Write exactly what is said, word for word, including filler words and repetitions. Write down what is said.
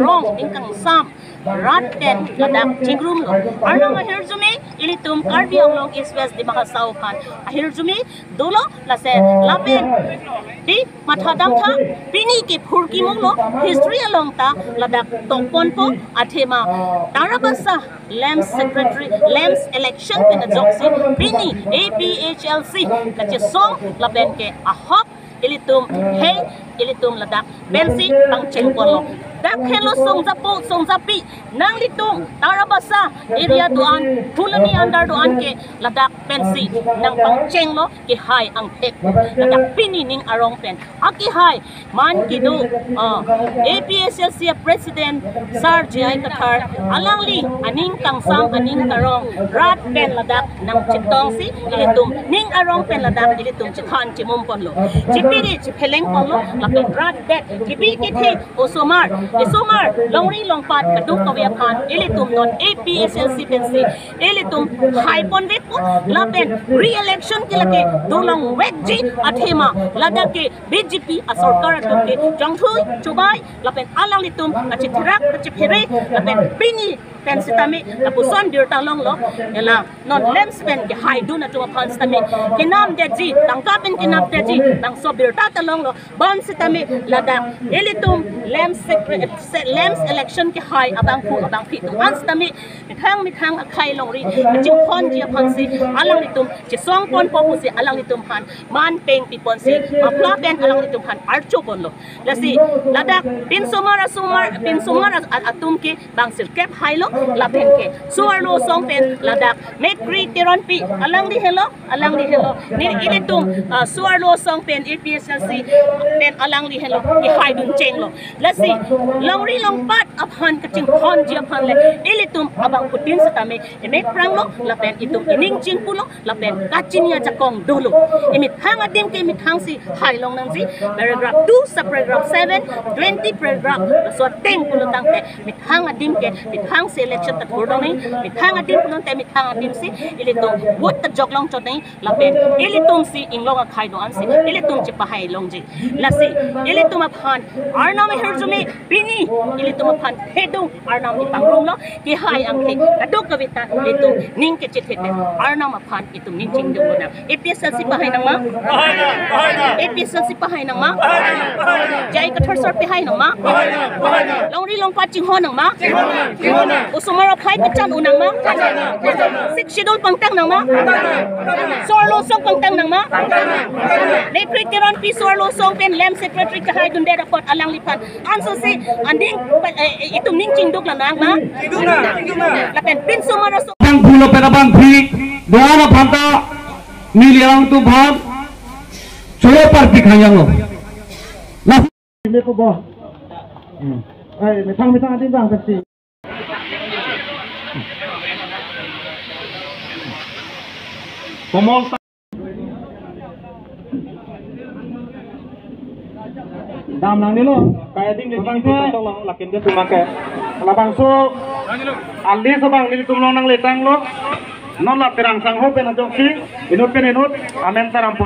Rong ning kangsam rat pen ladak chingrumlo. Arnam ahirjume ilitum Karbi Anglong East West Dima Hasao aphan ahirjume dolo, lasi lapen di mathadamtha, pini ke phurkimo lo, history along ta ladak tokponpo, athema Tarabasa LAMPS secretary, LAMPS election pen ajoksi pini A P H L C kachesong lapen ke ahok ilitum hei ilitum ladak pensi pangchengponlo. Dak helo songjapo songjapi, nanglitum Tarabasa area do-an, Phuloni under do-an ke ladak pensi nangpangchenglo, kehai angthek. Ladak pini ning arong pen akehai man kedo, ah, A P H L C a President Sar J I Kathar, alangli aning kangsam aning karong rat pen ladak nangchetongsi ilitum ning arong pen ladak ilitum chethan chemumponlo, chipiri chephelengponlo, lapen rat det kebi kethe osomar, esomar, longri longpat kadokave aphan ilitum non A P H L C pensi ilitum haiponvekpo, lapen re-election ke lake dolongvekji, athema ladak ke B J P asorkar atum ke jongthui chubai, lapen alanglitum kachitherak kachiphere, lapen pini pen sitame lapuson birta longlo, ela non LAMPS pen kehaidun atum aphan sitame kenamdetji, tangka pen kenamdetji, bangso birta ta longlo. Bonsitame ladak ilitum LAMPS secre-, se-, LAMPS election kehai abangphu abangphi atum an sitame methang methang akhei longri kachingponji aphansi alanglitum chesongponpo pusi alanglitum aphan man pengpiponsi maphla pen alanglitum aphan archoponlo. Lasi ladak pinsomar asomar, pinsomar as-, a-, atum ke bang sirkep hailo, lapen ke so-arlo asong pen ladak Mekri Teronpi, alangli helo, alangli helo. Ne ilitum, ah, so-arlo asong pen A P H L C pen alangli helo kehaidun chenglo. Lasi longri longpat aphan kachingponji aphan le ilitum abangphutin sitame emek pranglo, lapen itum ining chingpulo, lapen kachini ajakong dolo. Emethang adim ke emethangsi hailong nangji, paragraph two, subparagraph seven, twenty paragraph, laso ateng pulo tangte methang adim ke methangsi election ta thurdong nangji, methang adim pulote methang adimsi ilitum vote ta joklong chot nangji, lapen ilitumsi inglong akhei do-ansi ilitum chepahailongji. Lasi ilitum aphan Arnam ahirjume pini ilitum aphan thedung Arnam ipangrumlo, kehai angthek kadokave ta ilitum ning kachethe pen Arnam aphan itum ning chingdunglonang. A P H L C pahai nangma? Pahai nang, pahai nang. A P H L C pahai nangma? Pahai nang, pahai nang. J I Kathar sir pahai nangma? Pahai nang, pahai nang. Longri longpat chinghon nangma? Chinghon nang, chinghon nang. Osomar akhei kachan un nangma? Kachan nang, kachan nang. Sixth Schedule pangtang nangma? Pangtang nang, pangtang nang. So-arlo asong pangtang nangma? Pangtang nang, pangtang nang. Mekri Teronpi so-arlo asong pen LAMPS secretary kehaidundet apot alangliphan ansose aning, eh, eh, itum ning chingduk la nangma? Chingduk nang, chingduk nang. Lapen pinsomar aso- Abangphu lapen abangphi do-an aphan ta neli alangtum aphan choro parpik hangyanglo. Lah. Ini ko bo. Hmm. Ai, methang methang adim bang pasti. Komol. Dam nangnelo, kaike ding ding bang ke, lakin dia cuma ke. Labangso, alis abang nelitum along nangletanglo. Non la terang sangho pen ajoksi, inut pen inut, amen tarampon.